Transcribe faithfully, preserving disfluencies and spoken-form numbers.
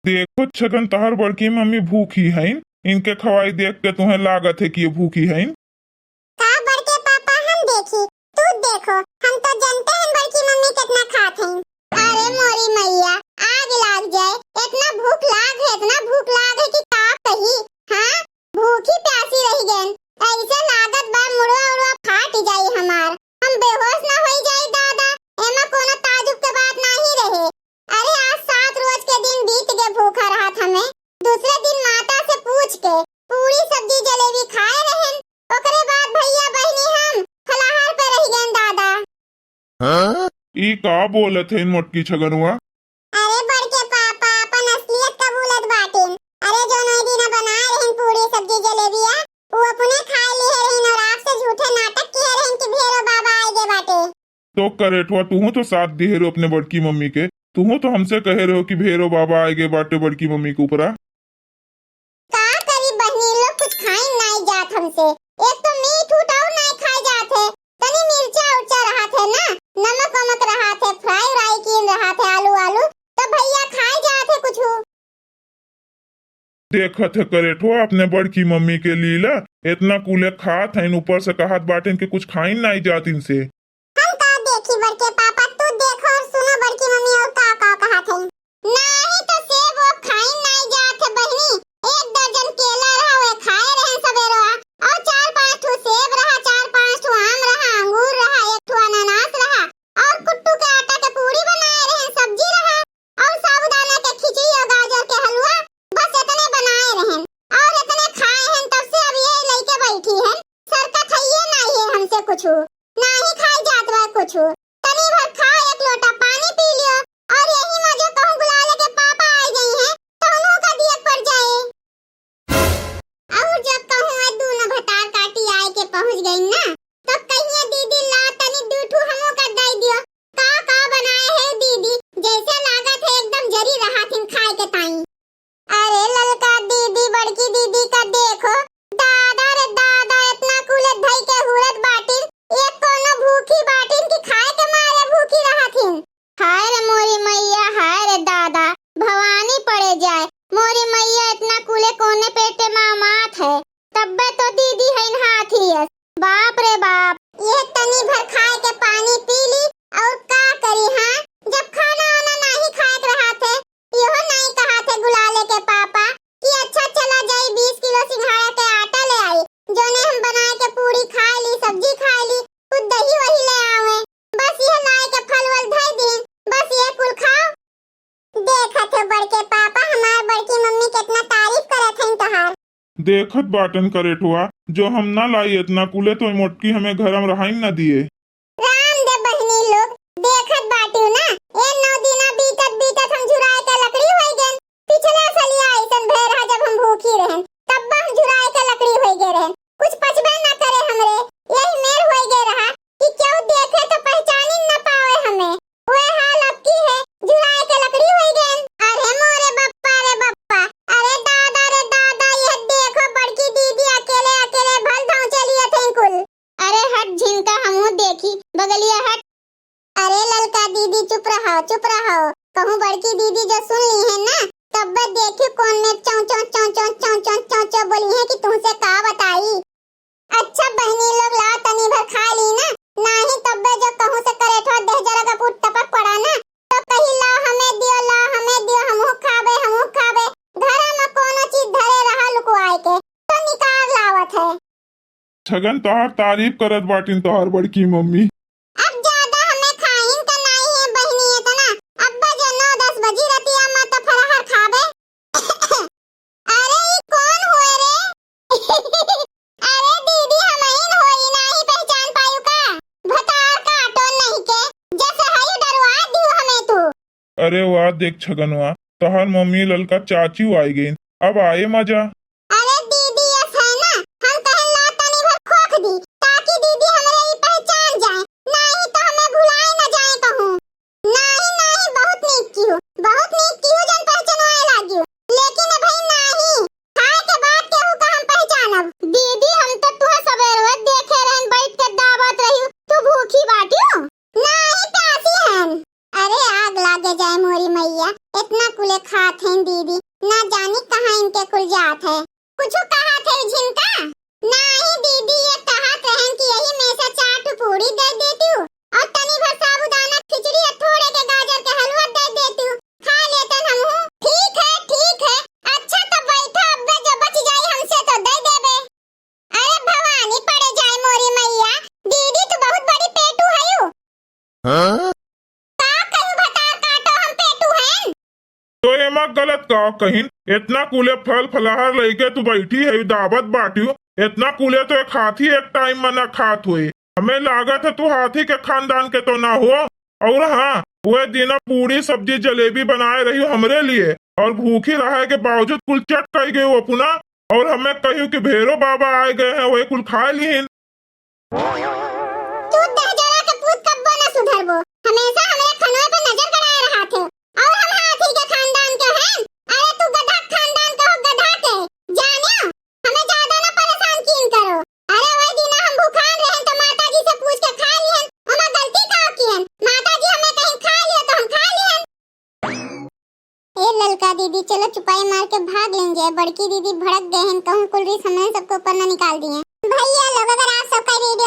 देखो छगन, तोहार बड़की मम्मी भूखी हईन, इनके खवाई देख के तुहें लागत है कि ये भूखी हईन। का बड़के पापा हम देखी, तू देखो, हम तो जनते हैं बड़की मम्मी कितना खात हैं। अरे मोरी मैया, आग लाग जाए, इतना भूख लाग है, इतना भूख लाग है कि का कही। हाँ, भूखी प्यासी रही गए, ऐसे लागत बा मुड़वा उड़वा फाट जाई हमार, हम बेहोश ना होई जाई दादा। एमा कोनो ताजुब के बात नाही रहे। अरे आज सात रोज के दिन बीत के भूखा रहत हमें, दूसरे दिन माता से पूछ के पूरी सब्जी जलेबी खाए रहन, ओकरे बाद भैया बहिनी हम फलाहार पे रह गए दादा। हाँ? ई का बोलत है मोटकी छगनुआ? अरे बड़के पापा अपन असलियत कबूलत बाटिन। अरे जौन ओई दिना बनाए रहन पूरी सब्जी जलेबिया, उ अपने खाए लिए रहन और आपसे झूठे नाटक किए रहन कि भेरो बाबा आए गए बाटे। तो करेठवा, तुहू तो साथ दिहे रहो अपने बड़की मम्मी के, तुहू तो हमसे कहे रहो कि भेरो बाबा आए गए बाटे बड़की मम्मी के ऊपरा। का करी बहनी लोग, कुछ खाइन नाई जात हमसे। एक तो मीठ उठ और नाई खाए जात है, तनी मिर्चा उर्चा रहत है ना, नमक वमक रहत है, फ्राई व्राई कीन रहत है, आलू आलू, तब भैया खाए जात है कुछ। देखत है करेठवा अपने बड़की मम्मी के लीला, इतना कुले खात हैं, ऊपर से कहत बाटेन कि कुछ खाइन नाई जात इनसे। हम का देखी बड़के पापा, तू देखो और सुनो बड़की मम्मी और का का कहत है। नाही तो सेब वो खाइन नाही जात है बहिनी, एक दर्जन केला रहा वे खाए रहे सबेरवा, और चार पांच ठो सेब रहा, चार पांच ठो आम रहा, अंगूर रहा, एक ठो अनानास रहा, और कुट्टू के आटा के पूरी बनाए रहे, सब्जी रहा, और साबूदाना के खिचड़ी और गाजर के हलवा, बस इतने बनाए रहे और इतने खाए हैं। तब से अब ये लेके बैठी है, सरकत है ये नाही है हमसे कुछ, नाही खाई जात बा कुछ। तनी भर खा, एक लोटा पानी पी लियो, और यही मजे कहूँ गुलाले के पापा आ गई हैं, तो उन्हों का दिया पड़ जाए। और जब कहूँ वह दोनों भतार काटी आए के पहुँच गई ना, तो कहिए दीदी ला तनी दू ठू हमों का दे दियो। का का बनाए है दीदी, जैसे लागत है एकदम जरी रहा थिन खाए के ताई। अरे ललका दीदी, बड़की दीदी का देखो, दादा रे दादा, इतना कुले धई के हुरत बाटिन, एक कोनो भूखी बाटिन कि खाए के मारे भूखी रहथिन। हाय रे मोरी मैया, हाय रे दादा, भवानी पड़े जाए, मोरी मैया इतना कुले कोने पेटे मामात है, तब्बे तो दीदी है हाथी है। बाप रे बाप। ये तनी भर खाए के पानी पी ली और का करी, हाँ? जब खाना वाना नाही खाए के रहा थे, इहो नाही कहा थे गुलाले के पापा कि अच्छा चला जाई बीस किलो सिंघाड़ा के आटा ले आई, जोने हम बनाए के पूरी खाए ली, सब्जी खाए ली, कुछ दही वही ले आवे। बस ये लाए के फल वल धई दीन, बस ये कुल खाओ। देखत हो बड़के पापा, हमार बड़की मम्मी कितना तारीफ करत हईन तोहार। देखत बाटन करेठवा, जो हम ना लाई इतना कुले तो मोटकी हमें घर में रहाइन ना दिए। राम दे बहिनी लोग, देखत बाटियो ना, ए नौ दिना बीतत बीतत हम झुराए के लकड़ी होई गएन। पिछला सलिया ऐसन भय रहा जब हम भूखी रहन, तब हम झुराए के लकड़ी होई गए रहन। कुछ पचबे ना करे हमरे, यही मेर होई गए रहा कि केहू देखे तो पहचानी न पावे हमें। वह हाल अब की है, झुराए के लकड़ी होई गएन। अरे मोरे बप्पा रे बप्पा, अरे दादा रे दादा, यह देखो बड़की दीदी अकेले अकेले भल धाँव चलिए थे कुल। अरे हट झिनका, हमहू देखी, बगलिया हट। अरे ललका दीदी चुप रहो, चुप रहो, कहूँ बड़की दीदी जो सुन ली है ना, तब देखियो कौन में चौं चौं चौं चौं चौं चौं चौं चौं बोली है कि तुमसे का बताई। अच्छा बहिनी लोग, लाओ तनी भर खा ली ना, नाही तब्बे जो कहूँ से करेठवा देह जरा का फूट टपक पड़ा ना, तो कही लाओ हमें दियो, लाओ हमें दियो, हमहू खाबे, हमहू खाबे। घर में कोनो चीज धरे रहा लुकवाए के, तो निकार लावत है। छगन तोहार तारीफ करत बाटिन तोहार बड़की मम्मी। अब ज्यादा हमें खाइन का नाही है बहिनी इतना, अब्बा जो नौ दस बजी रतिया में तो फलाहार खाबे। अरे ई कौन हुए रे? अरे दीदी, हमइन होई, नाही पहचान पायु का? भतार काटो नहीं के, जैसे हई डरवा दियो हमें तू। अरे वाह, देख छगनवा, तोहार मम्मी ललका चाची आई गईन, अब आए मजा। अरे दीदी, यस है ना, हम कहन ला तनी भर खोख दी, ताकि दीदी हमरे ई पहचान जाए, नाही तो हमें भुलाए न जाए कहूँ। नाही, नाही, बहुत नीक किहू, बहुत नीक किहू, जन पहचानवाए लागियो। लेकिन ए भाई नाही, खाए के बाद केहू का हम पहचानब। दीदी, हम तो तुहे सबेरवे देखे रहन, बैठ के दाबत रहियो, तू भूखी बाटियो? नाही, प्यासी हन। अरे आग लागे जाए मोरी मैया, इतना कुले खात हैं दीदी, जात है। कुछ कहा थे झिनका? नाही दीदी, ये कहा थे कि यही में से चार ठो पूरी दे देती हूँ और तनी भर साबूदाना खिचड़ी और थोड़े के गाजर के हलवा दे देती हूँ, खा लेतन हम हूँ। ठीक है, ठीक है। अच्छा तो बैठो, अब्बे जो बच जाई हमसे तो दे देबे। अरे भवानी पड़े जाए मोरी मैया, दीदी तू बहुत बड़ी पेटू हयू। हाँ? का कहूँ भतार काटो हम पेटू हैं? तो एमा गलत का कहिन, इतना कुले फल फलाहार लइके तू बैठी है दावत बाटियो, इतना कुले तो एक हाथी एक टाइम में ना खात होए। हमें लागत है तू हाथी के खानदान के तो ना हो। और हाँ, वह दिना पूरी सब्जी जलेबी बनाए रही हमरे लिए और भूखी रहे के बावजूद कुल चट कई गई अपना। और हमें कहियो कि भैरो बाबा आए गए हैं, वही कुल खाए लिहिन। तू दहजोरा के पूत कब्बो न सुधरबो, हमेशा हमरे खनवे पे नजर गड़ाए रहा थे। और हम हाथी के खानदान के हैं? अरे तू गधा खानदान के हो, गधा के। जानियो, हमें ज्यादा ना परेशान कीन करो। अरे वही दिन हम भूखान रहन तो माता जी से पूछ के खा लिहन, हमार गलती का किहन? माता जी हमें कहीं खा लियो तो हम खा लिहन। ए ललका दीदी, चलो चुपाई मार के भाग लेंगे। बड़की दीदी भड़क गए हैं, कहूँ कुल रिस हमने सबके ऊपर ना निकाल दिए। भैया लोग, अगर आप सबका वीडियो